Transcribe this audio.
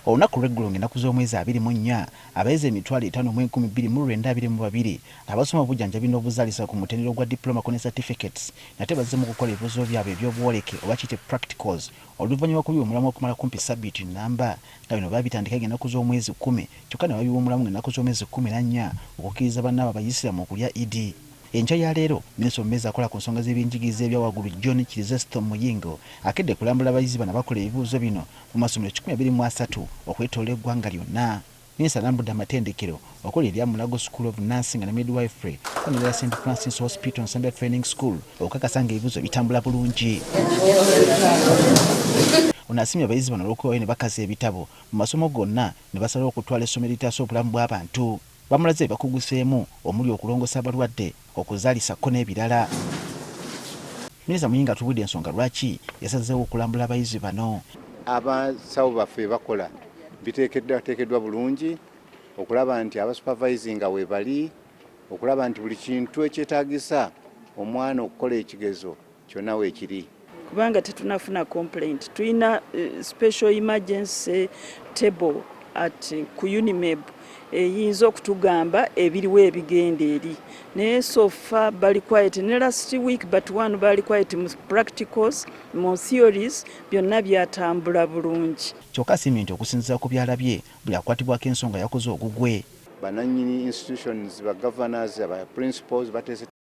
Olunaku lw'eggulo ng'ennaku z'omwezi 24, abayizi 50,922 abasoma obujjanjabi n'obuzaalisa ku mutendera ogwa Diploma ko ne Certificates nate bazzeemu okukola ebibuuzo byabwe eby'obwoleke oba kiyite Practicals oluvannyuma lw'okubiwummulamu okumala kumpi ssabbiiti nnamba nga bino baabitandika ng'ennaku z'omwezi 10 kyokka ne babiwummulamu ng'ennaku z'omwezi 14 okukkiriza bannaabwe Abayisiraamu okulya Idi. Enkya ya leero, Minisita omubeezi akola ku nsonga z'ebyenjigiriza ebya waggulu John Chrysestom Muyingo akedde kulambula abayizi bano abakola ebibuuzo bino mu masomero 230 okwetoloola eggwanga lyonna. Minisita alambudde amatendekero okuli erya Mulago School of Nursing and Midwifery ko nerya St Francis Hospital Nsambya Training School okukakasa ng'ebibuuzo bitambula bulungi. Ono asiimye abayizi bano olw'okwewaayo ne bakaza ebitabo mu masomo gonna ne basalawo okutwala essomero eritaasa obulamu bw'abantu. Bamulaze bye bakuguseemu omuli okulongoosa abalwadde, okuzaalisa kko n'ebirala. Minisita Muyingo atubuulidde ensonga lwaki yasazeewo okulambula abayizi bano. Abasawo baffe bakola biteekeddwateekeddwa bulungi okulaba nti abasupervisinga weebali, okulaba nti buli kintu ekyetaagisa omwana okukola ekigezo kyonna weekiri. Kubanga tetunafuna complaint, tulina special emergency table at ku UNIMEB eyinza okutugamba ebiriwo ebigenda eri, naye so far bali quiet. Ne last week but one bali quiet mu practicals, mu theories, byonna byatambula bulungi. Kyokka asiimye nti okusinziira ku by'alabye, buli akwatibwako ensonga yakoze ogugwe. Banannyini institutions, ba governors, aba principals bateeseteese.